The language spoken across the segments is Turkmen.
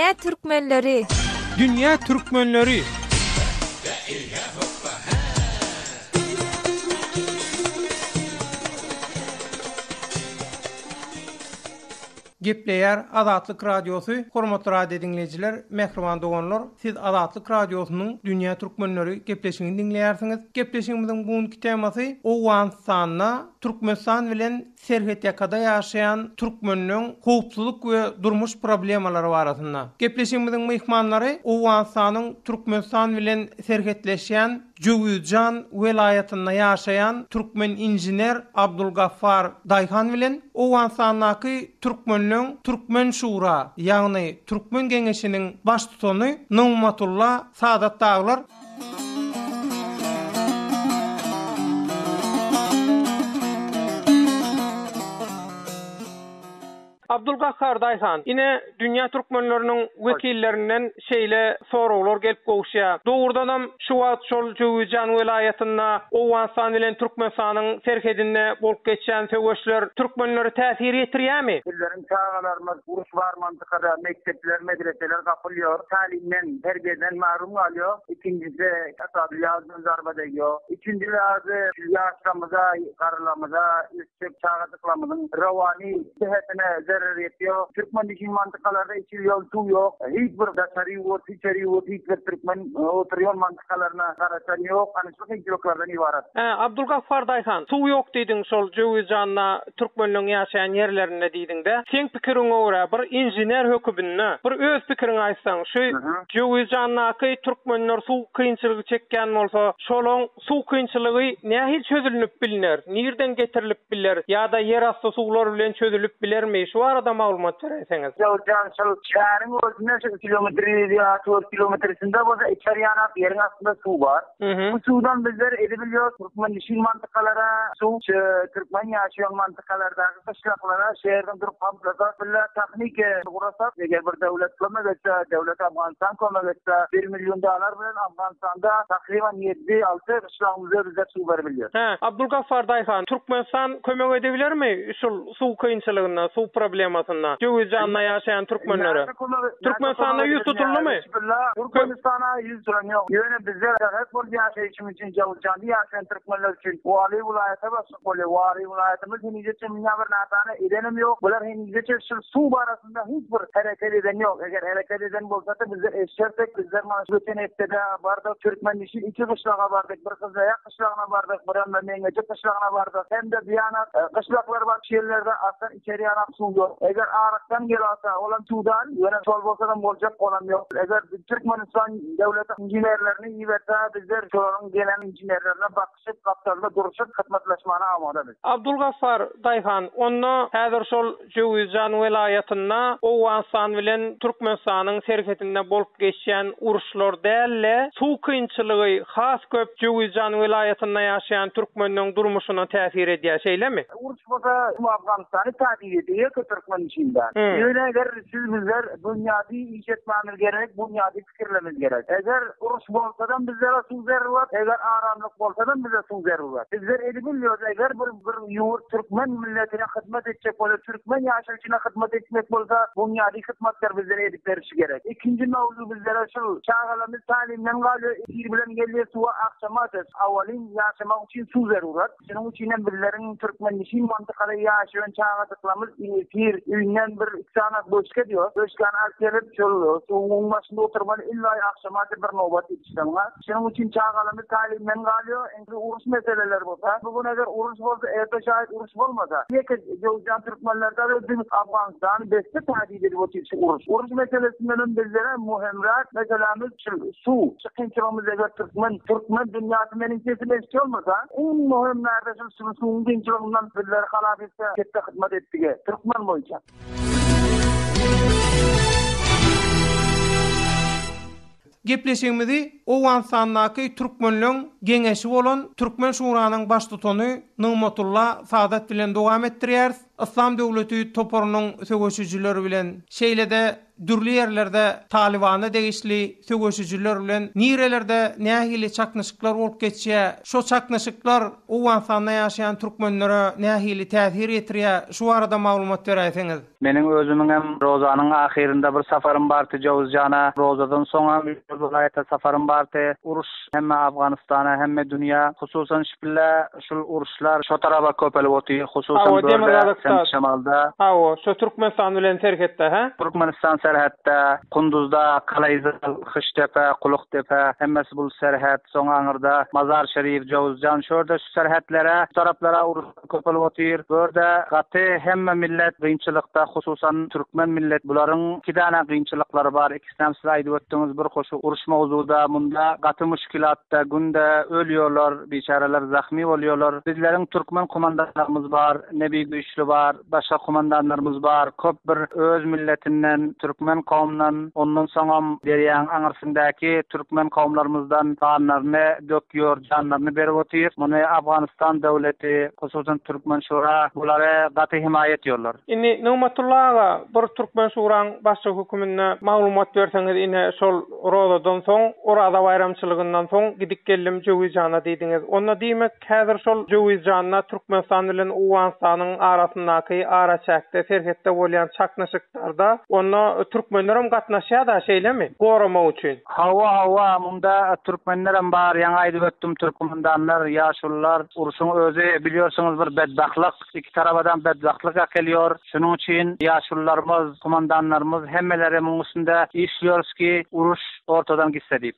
Dünýä türkmenleri! Dünýä türkmenleri! Gepleýär Azatlyk Radiosy, Hormatly radio diňleýjiler, mähriban doganlar, siz Azatlyk Radiosynyň Dünýä türkmenleri gepleşigini diňleýärsiňiz. Gepleşigimiziň bu günki temasy Owganystanda Türkmenistan bilen serhetýakada ýaşaýan türkmenleň howpsuzlyk we durmuş problemalary barasynda. Gepleşigimiziň myhmanlary Owganystanyň Türkmenistan bilen serhetleşýän Jöwüzjan welaýatynda ýaşaýan türkmen inžener Abdulgaffar Daýhan bilen Owganystandaky türkmenleň Türkmen şura, ýagny Türkmen geňeşiniň baştutany Nygmatulla Sadat dagylar. Abdulgahhar Daýhan, ine, dünýä türkmenleriniň wekillerinden şeýle soraglar gelip gowuşýar. Dogrudanam, şu wagt şol Jöwüzjan welaýatynda Owganystan bilen Türkmenistanyň serhedinde bolup geçýän söweşler türkmenlere täsir ýetirýärmi? Bizleriň çagalarymyz uruş bar mantykada mekdepler, medreseler gapylýar, tälimden, terbiýeden mahrum galýar. Ikinjisi, ykdysady ýagdaýdan zarba degýär. Üçünji zady, ýaşlarymyza, garrylarymyza, ösjek çagajyklarymyzyň rowany Sähetine zerer ýetýär. Türkmen düşün mantykalarda içilýän suw ýok. Hiç bir daşary ýurt, içeri ýurt hiç bir türkmen oturýan mantykalaryna garaşan ýok. Ana şu kynçylyklardan ybarat. Hä, Abdulgaffar daýhan, suw ýok diýdiň şol Jöwüzjanda türkmenleň ýaşaýan ýerlerinde diýdiňdä. Seň pikiriňe görä bir inžener hökübinde bir öz pikiriňi aýtsaň şu Jöwüzjandaky türkmenler suw kynçylygy çekýän bolsa şolaň Suw kynçylygy nähili çözülnip bilner? Nirden getirilip biler ýa-da ýerasty suwlar bilen çözülip bilermi? Şu barada maglumat beräýseňiz. Jowzjan şol şäheriň özünde şu kilometr ýa dört kilometrisinde bolsa içer ýanak ýeriň astynda suw bar. Bu suwdan bizler edibilýos türkmen mantykalara suw şu türkmen ýaşaýan mantykalardaky gyşlaklara şu ýerden durup pamplasak bile tahniki gurasak eger bir döwlet kömek etse döwlet Afganistan kömek etse bir million dollar bilen Afganistanda takryban ýedi alty gyşlagymyza bizler suw berip bilýäs. Hä, Abdulgaffar Daýhan, Türkmenistan kömek edebilermi şul suw kynçylygynda, suw problemasynda Jöwüzjanda ýaşaýan türkmenlere? Türkmenistanda ýüz tutuldymy? Türkmenistana ýüz tutan ýok. Ýöne bizler serhet bolup ýaşaýşymyz üçin Jöwüzjanda ýaşaýan türkmenler üçin Wali welaýata başlyk bolýar. Wali welaýatymyz henizeçe münýä bir narsany edenem ýok. Bular henizeçe şul suw barasynda hiç bir hereket eden ýok. Eger hereket eden bolsady bizler eşderdik. Bizler mana şu geçen hepdede bardyk Türkmenişi iki gyşlaga bardyk. Bir Gyzlaýak gyşlagyna bardyk, birem Meňňejik gyşlagyna bardyk. Hem-de buýana gyşlaklar bar şu ýerlerde aslan içer ýanak suw ýok. Eger arykdan gelasa olam suw dal, ýöne şol bolsadam boljak olam ýok. Eger Türkmenistan döwleti inženerlerini iberse bizler şolaryň gelen inženerlerine bakyşyp gapdalda duruşyp hyzmatlaşmana amada biz. Abdulgaffar Daýhan, onda häzir şol Jöwüzjan welaýatynda Owganystan bilen Türkmenistanyň serhedinde bolup geçýän uruşlar däl-de, suw kynçylygy has köp Jöwüzjan welaýatynda ýaşaýan türkmenleň durmuşyna täsir edýär, şeýlemi? Uruş bolsa bu Afganystany täsir edýär ýeke türkmen üçin däl. Ýöne eger siz bizler bunýady iş etmämiz gerek, bunýady pikirlemiz gerek. Eger uruş bolsadam bizlere suw zerurat, eger aramlyk bolsadam bize suw zerurat. Bizler eli bilýärys, eger bir bir ýurt türkmen milletine hyzmat etjek bolsa, türkmen ýaşaýşyna hyzmat etmek bolsa, bunýady hyzmatlar bizlere edip berişi gerek. Ikinji mowzu bizlere şul, çagalarymyz talimden galýar, ir bilen gelýär suwa, agşama awalyn ýaşamak üçin suw zerurat. Şunuň üçin hem bizleriň türkmenişin mantykada ýaşaýan çagajyklarymyz ertir öýünden bir iki sany böçke diýýär. Böçkäni alyp gelip, şol suwuň başynda oturmaly, illa agşamaça bir nobat ýetişseň-ä. Şunuň üçin çagalarymyz talimden galýar. Indi uruş meseleleri bolsa, bu gün eger uruş bolsa, erte şaýat uruş bolmasa, ýeke jöwzjan türkmenlerde biz Afganystany besde tähdit edip otyr şu uruş. Uruş meselesinden hem bizlere möhümräk meselämiz şu suw. Şu kynçylygymyz eger türkmen türkmen dünýäsi meniň sesimi eşidýolmasa, iň möhüm närse şu şu suwuň kynçylygyndan bizleri halas etse ketde hyzmat etdigi türkmen boýunça. Gepleşigimizi Owganystandaky türkmenleň geňeşi bolan Türkmen şuranyň baştutany Nygmatulla Sadat bilen dowam etdirýäris. Yslam döwleti toparynyň söweşijileri bilen, şeýle-de. dürli ýerlerde Talybana degişli söweşijiler bilen nirelerde nähili çaknyşyklar bolup geçýär, şo çaknyşyklar Owganystanda ýaşaýan türkmenlere nähili täsir ýetirýär, şu barada maglumat beräýseňiz? Meniň özümiňem rozanyň ahyrynda bir saparym bardy Jowuzjana, rozadan soňam şol welaýata saparym bardy. Uruş hemme Afganystana, hemme dünýä, hususan şpille şul uruşlar şo taraba köpelip otyr, hususan Hawa, börde, demirgazykda. şemalda. Hawa, şo Türkmenistan bilen serhetde, hä? Türkmenistan serhetde, Kunduzda, Kalaýzal, Hyşdepe, Kulukdepe, hemmesi bul serhet, soň aňyrda Mazar Şerif, Jowuzjan, şu ýerde şu serhetlere, şu taraplara uruş köpelip otyr. Bu ýerde gaty hemme millet gynçylykda, hususan türkmen millet, bularyň iki däne gynçylyklary bar, Ikisinem siz aýdyp ötdüňiz, bir hoşy uruş mowzuda, munda gaty muşkilatda, günde ölýorlar, biçäreler zahmy bolýorlar. Bizleriň türkmen kumandanlarymyz bar, Nebi Güýçli bar, başga kumandanlarymyz bar, köp bir öz milletinden, türkmen kowumdan, ondan soňam derýaň aňyrsyndaky türkmen kowumlarymyzdan ganlaryny dökýor, janlaryny berip otyr. Muny Afganystan döwleti, hususan Türkmen şura bulary gaty himaýa etýorlar. Indi Nygmatulla aga bir Türkmen şuraň başlygy höküminde maglumat berseňiz ine şol rozadan soň oraza baýramçylygyndan soň gidip geldim Jöwizjana diýdiňiz. Onda diýmek häzir şol Jöwizjanda Türkmenistan bilen Owganystanyň arasyndaky araçäkde serhetde bolýan çaknyşyklarda onda türkmenlerem gatnaşýada şeýlemi? Goramak üçin. Hawa hawa munda türkmenlerem bar ýaňy aýdyp ötdüm türkmendanlar ýaşulular urşuň özi bilýorsuňyz bir bedbahlyk. Iki tarabadam bedbagtlyk äkelýor. Şunuň üçin ýaşulularymyz, kumandanlarymyz hemmeleri muň üstünde işliýorys ki, uruş ortadan gitse diýip.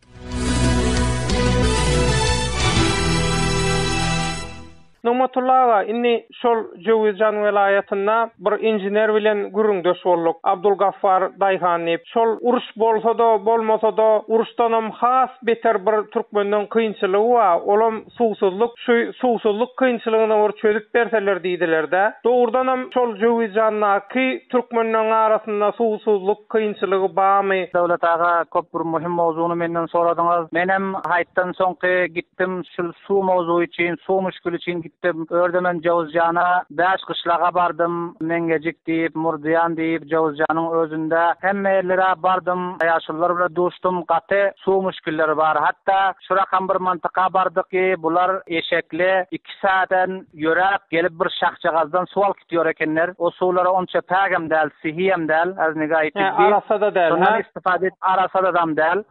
Nygmatulla aga, indi şol Jöwüzjan welaýatynda bir inžener bilen gürrüňdeş bolduk. Abdulgaffar daýhan diýip. Şol uruş bolsa-da, bolmasa-da, uruşdanam has beter bir türkmenden kynçylygy bar, olam suwsuzlyk. Şu suwsuzlyk kynçylygyny bir çözüp berseler diýdiler-dä. Dogrudanam şol Jöwüzjandaky türkmenleň arasynda suwsuzlyk kynçylygy barmy? Döwlet aga köp bir möhüm mowzugyny menden soradyňyz. Menem haýtdan soňky gitdim şul suw mowzugy üçin, suw müşgili üçin gitdim. Örde men Jowuzjana bäş gyşlaga bardym, Meňňejik diýip, Murdyýan diýip, Jowuzjanyň özünde hemme ýerlere bardym, ýaşulular bilen duşdum, gaty suw müşgilleri bar. Hatda şu rakam bir mantyka bardyk ki, bular eşekli iki saatden ýöräp gelip bir şahjagazdan suw alyp gitýor ekenler. O suwlar onça pägem däl, sihiyem däl, az nigaýy Hä, tibbi. arassa-da däl, Şondan hä? istifade et, arassadadam däl.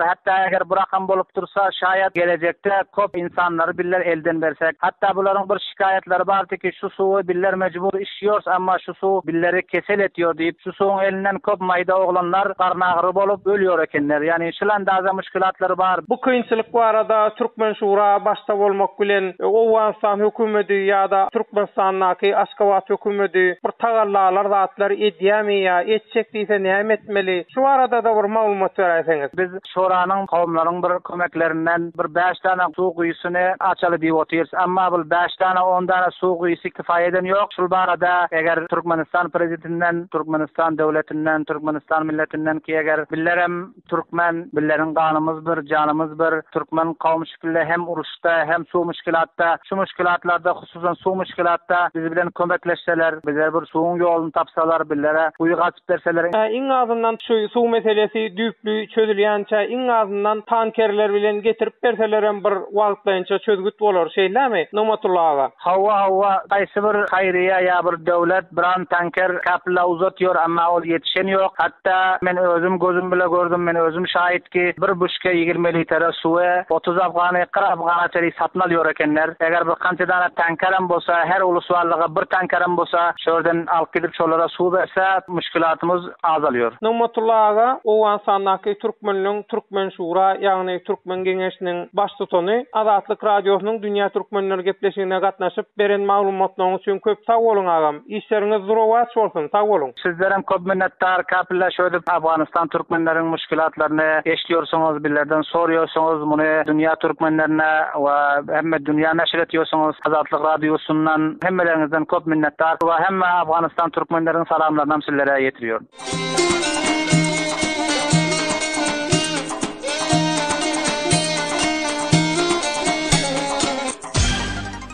Hatda eger bu rakam bolup dursa, şaýat gelejekde köp insanlary biller elden bersek. Hatda bularyň bir şikaýatlary bardy ki, şu suwy biller mejbur içýors, amma şu suw billeri kesel etýor diýip, şu suwuň elinden köp maýda oglanlar garnagyry bolup ölýor ekenler. Ýani şul andaza muşkilatlary bar. Bu kynçylyk barada Türkmen şura başda bolmak bilen Owganystan hökümedi ýa-da Türkmenistandaky Aşgabat hökümedi bir tagallalar zatlar edýämi ýa etjek diýse näme etmeli? Şu barada-da bir maglumat beräýseňiz. Biz şuranyň kowumlaryň bir kömeklerinden bir bäş dana suw guýusyny açaly diýip otyrys. Emma bul bäş dana, on dana suw guýusy kifaýa eden ýok. Şul barada eger Türkmenistan prezidentinden, Türkmenistan döwletinden, Türkmenistan milletinden ki eger billerem türkmen, billeriň ganymyz bir, janymyz bir, türkmen kowum şekilde hem uruşda, hem suw muşkilatda, şu muşkilatlarda, hususan suw muşkilatda biz bilen kömekleşseler, bize bir suwuň ýoluny tapsalar, billere guýy gazyp berseler. Iň azyndan şu suw meselesi düýpli çözülýänçä iň azyndan tankerler bilen getirip berselerem bir wagtlaýynça çözgüt bolar, şeýlemi, Nygmatulla aga? Hawa, hawa, haýsy bir haýryýa ýa bir döwlet biran tanker kapla uzatýor, emma ol ýetişen ýok. Hatda men özüm gözüm bile gördüm, men özüm şaýyt ki, bir buşke 20 litere suwy 30 afgany, 40 afgana çenli satyn alýor ekenler. Eger bir kança dana tankerem bolsa, her ulusbarlyga bir tankerem bolsa, şo ýerden alyp gidip şolara suw berse, muşkilatymyz azalýor. Nygmatulla aga, Owganystandaky türkmenleň Türkmen şura, ýagny Türkmen geňeşiniň baştutany Azatlyk Radiosynyň Dünýä Türkmenleri gepleşigine gatnaşyp, beren maglumatlaryňyz üçin köp sag boluň agam. Işleriňiz rowaç bolsun, sag boluň. Sizlerem köp minnetdar Kapilla şödüp Afganistan türkmenleriň muşkilatlaryny eşdiyorsuňyz bizlerden sorýorsuňyz muny dünýä türkmenlerine we hemme dünýä neşir etýorsuňyz Azatlyk radiosyndan hemmeleriňizden köp minnetdar we hemme Afganistan türkmenleriň salamlarynam sizlere ýetirýoryn.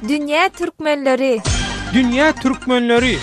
Dünýä türkmenleri. Dünýä türkmenleri.